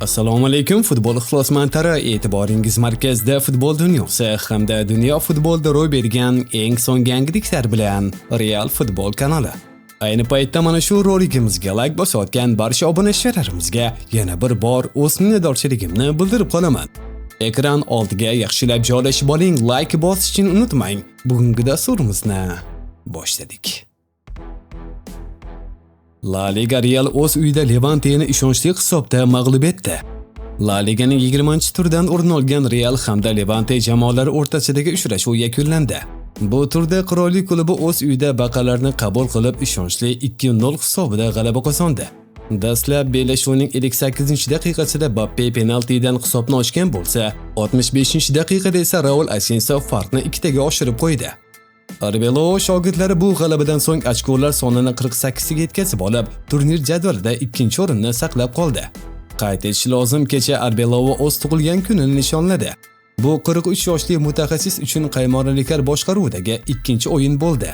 Assalomu alaykum futbol ixlosmandlari, e'tiboringiz markazida futbol dunyosi hamda dunyo futbolida ro'y bergan eng so'nggi yangiliklar bilan Real Futbol kanali. Ayni paytda mana shu roligimizga like bosayotgan barcha obunachilarimizga yana bir bor o'z minnatdorchiligimni bildirib qolaman. Ekran oldiga yaxshilab joylashib oling, like bosishni unutmang. Bugungi dasturimizni boshladik. La Liga Real o'z uyida Levanteni ishonchli hisobda mag'lub etdi. La Liganing 20-turdan o'rin olgan Real hamda Levante jamoalari o'rtasidagi uchrashuv yakunlandi. Bu turda qirollik klubi o'z uyida baqalarni qabul qilib ishonchli 2-0 hisobida g'alaba qozondi. Dastlab bellashuvning 58-daqiqasida Mbappe penaltidan hisobni ochgan bo'lsa, 65-daqiqada esa Raul Asensio farqni ikkitaga oshirib qo'ydi. Arbeloa shogirdlari bu g'alabadan so'ng ochkolar sonini 48 ga yetkazib olib, turnir jadvalida ikkinchi o'rinni saqlab qoldi. Qayd etish lozim, kecha Arbeloa o'z tug'ilgan kunini nishonladi. Bu 43 yoshli mutaxassis uchun qaymoraliklar boshqaruvidagi ikkinchi o'yin bo'ldi.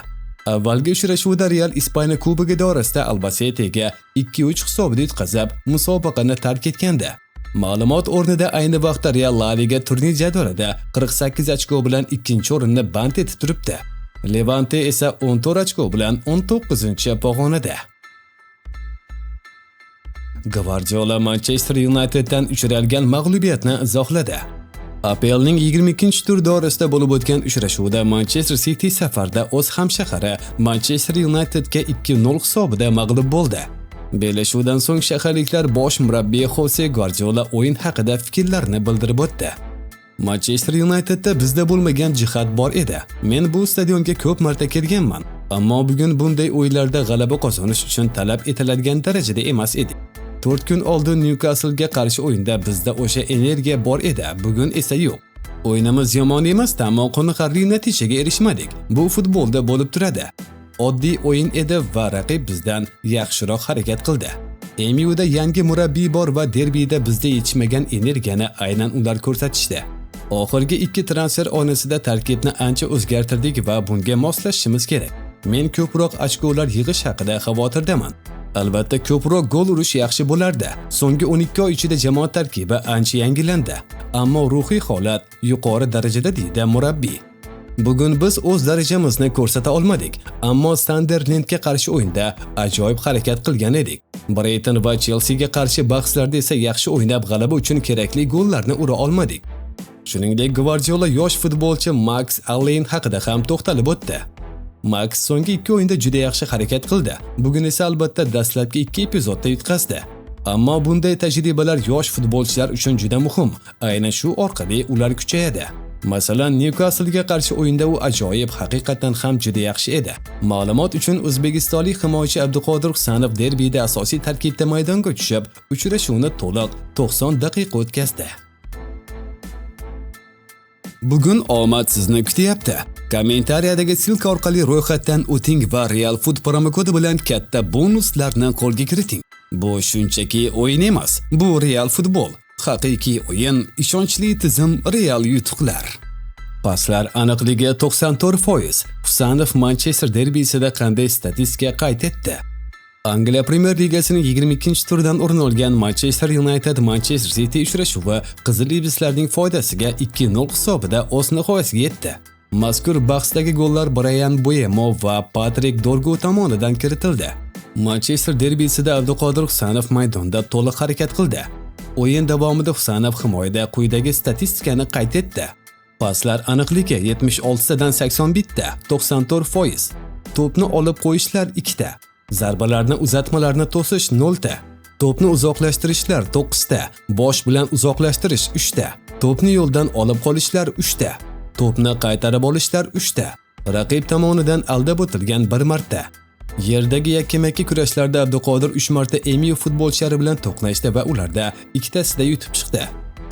Avvalgi uchrashuvda Real Ispaniya Kubogi doirasida Albasetega 2-3 hisobida yutqazib, musobaqani tark etgandi. Ma'lumot o'rnida, ayni vaqtda Real La Liga turnir jadvalida 48 ochko bilan ikkinchi o'rinni band etib turibdi. Levante esa 14 ochko bilan 19-pog'onada. Gvardiola Manchester Uniteddan uchralgan mag'lubiyatni izohladi. APLning 22-tur doirasida bo'lib o'tgan uchrashuvda Manchester City safarda o'z hamshahari Manchester Unitedga 2-0 hisobida mag'lub bo'ldi. Bellashuvdan so'ng shaharliklar bosh murabbiyi Xose Gvardiola o'yin haqida fikrlarini bildirib o'tdi. Manchester Unitedda bizda bo'lmagan jihat bor edi. Men bu stadionga ko'p marta kelganman, ammo bugun bunday o'yinlarda g'alaba qozonish uchun talab etiladigan darajada emas edik. 4 kun oldin Newcastle'ga qarshi o'yinda bizda o'sha energiya bor edi, bugun esa yo'q. O'yinimiz yomon emasdi, ammo qoniqarli natijaga erishmadik. Bu futbolda bo'lib turadi. Oddiy o'yin edi va raqib bizdan yaxshiroq harakat qildi. MUda yangi murabbiy bor va derbida bizda yetishmagan energiyani aynan ular ko'rsatishdi. Oxirgi ikki transfer oynasida tarkibni ancha o'zgartirdik va bunga moslashishimiz kerak. Men ko'proq ochkolar yig'ish haqida xavotirdaman. Albatta ko'proq gol urish yaxshi bo'lardi. So'nggi 12 oy ichida jamoa tarkibi ancha yangilandi, ammo ruhiy holat yuqori darajada, deydi murabbiy. Bugun biz o'z darajamizni ko'rsata olmadik, ammo Sunderlandga qarshi o'yinda ajoyib harakat qilgan edik. Brighton va Chelsiga qarshi bahslarda esa yaxshi o'ynab, g'alaba uchun kerakli gollarni ura olmadik. Shuningdek, Gvardiola yosh futbolchi Max Allen haqida ham to'xtalib o'tdi. Max so'nggi ikki o'yinda juda yaxshi harakat qildi. Bugun esa albatta dastlabki ikki epizodda yutqazdi. Ammo bunday tajribalar yosh futbolchilar uchun juda muhim. Aynan shu orqali ular kuchayadi. Masalan, Newcastle'ga qarshi o'yinda u ajoyib, haqiqatan ham juda yaxshi edi. Ma'lumot uchun, o'zbekistonlik himoyachi Abduqodir Husanov derbida asosiy tarkibda maydonga tushib, uchrashuvni to'liq 90 daqiqa o'tkazdi. Bugun omad sizni kutyapti. Kommentariyadagi ссылка orqali ro'yxatdan o'ting va Real Food promokodi bilan katta bonuslarni qo'lga kiriting. Bu shunchaki o'yin emas, bu real futbol. Haqiqiy o'yin, ishonchli tizim, real yutuqlar. Paslar aniqligi 94%. Husanov Manchester derbisida qanday statistika qayd etdi? Angliya Premyer Ligasining 22-turdan o'rin olgan Manchester United Manchester City uchrashuvi Qizil iblislarning foydasiga 2-0 hisobida o'z nihoyasiga yetdi. Mazkur bahsdagi gollar Brayan Mbeumo va Patrik Dorgu tomonidan kiritildi. Manchester derbisida Abduqodir Husanov maydonda to'liq harakat qildi. O'yin davomida Husanov himoyada quyidagi statistikani qayd etdi. Paslar aniqligi 76 tadan 81 ta, 94%. To'pni olib qo'yishlar 2 ta. Zarbalarni uzatmalarni to'sish 0 ta. To'pni uzoqlashtirishlar 9 ta, bosh bilan uzoqlashtirish 3 ta. To'pni yo'ldan olib qolishlar 3 ta. To'pni qaytarib olishlar 3 ta. Raqib tomonidan aldab o'tilgan 1 marta. Yerdagi yakkama-yakka kurashlarda Abduqodir 3 marta MU futbolchilari bilan to'qnashdi va ularda ikkitasida yutib chiqdi.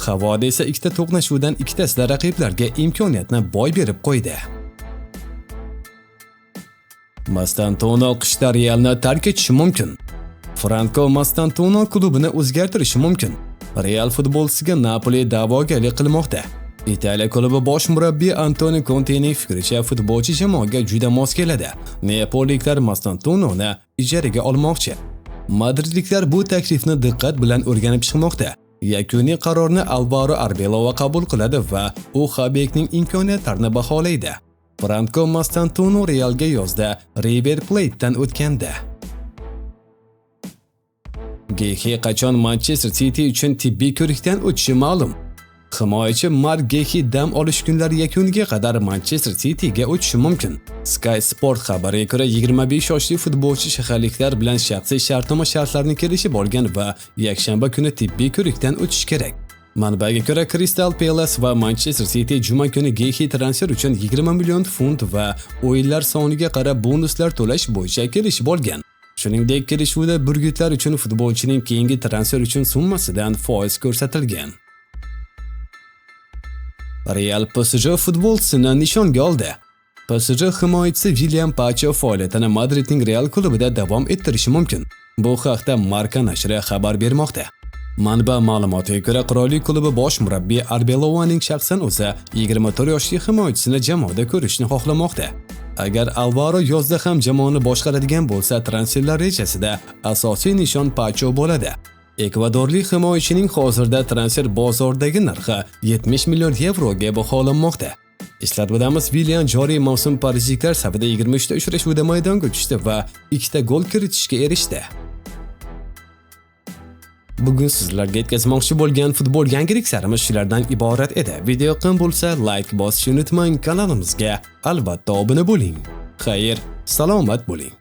Havoda esa ikkita to'qnashuvdan ikkitasida raqiblarga imkoniyatni boy berib qo'ydi. Mastantuono qishda Realni tark etishi mumkin. Franko Mastantuono klubini o'zgartirishi mumkin. Real futbolchisiga Napoli da'vogarlik qilmoqda. Italiya klubi bosh murabbiyi Antonio Contening fikricha, futbolchi jamoaga juda mos keladi. Neapoliliklar Mastantuononi ijaraga olmoqchi. Madridliklar bu taklifni diqqat bilan o'rganib chiqmoqda. Yakuniy qarorni Alvaro Arbeloa qabul qiladi va u Xabekning imkoniyatlarini baholaydi. Franco Mastantuono Realga yozda River Plate'dan o'tgandi. Gehi qachon Manchester City uchun tibbiy ko'rikdan o'tishi ma'lum. Himoyachi Mark Gehi dam olish kunlari yakuniga qadar Manchester Cityga o'tishi mumkin. Sky Sport xabariga ko'ra, 25 yoshli futbolchi shaharliklar bilan shaxsiy shartnoma shartlarini kelishib olgan va yakshanba kuni tibbiy ko'rikdan o'tishi kerak. Manbaga ko'ra, Crystal Palace va Manchester City juma kuni Gehi transfer uchun 20 million funt va o'yinlar soniga qarab bonuslar to'lash bo'yicha kelishib olgan. Shuningdek, kelishuvda burgutlar uchun futbolchining keyingi transfer uchun summasidan foiz ko'rsatilgan. Real PSG futbolchisini nishonga oldi. PSG himoyachisi William Pacho faoliyatini Madridning Real klubida davom ettirishi mumkin. Bu haqda Marca nashri xabar bermoqda. Manba ma'lumotiga ko'ra, qirollik klubi bosh murabbiyi Arbeloaning shaxsan o'zi 24 yoshli himoyachisini jamoada ko'rishni xohlamoqda. Agar Alvaro yozda ham jamoani boshqaradigan bo'lsa, transferlar rejasida asosiy nishon Pacho bo'ladi. Ekvadorlik himoyachining hozirda transfer bozoridagi narxi 70 million yevroga baholanmoqda. Eslatib o'tamiz, Willian joriy mavsum parijliklar safida 23 ta uchrashuvda maydonga tushdi va 2 ta gol kiritishga erishdi. Bugun sizlarga yetkazmoqchi bo'lgan futbol yangiliklarimiz shulardan iborat edi. Video yoqqan bo'lsa, like bosishni unutmang, kanalimizga albatta obuna bo'ling. Xayr, salomat bo'ling.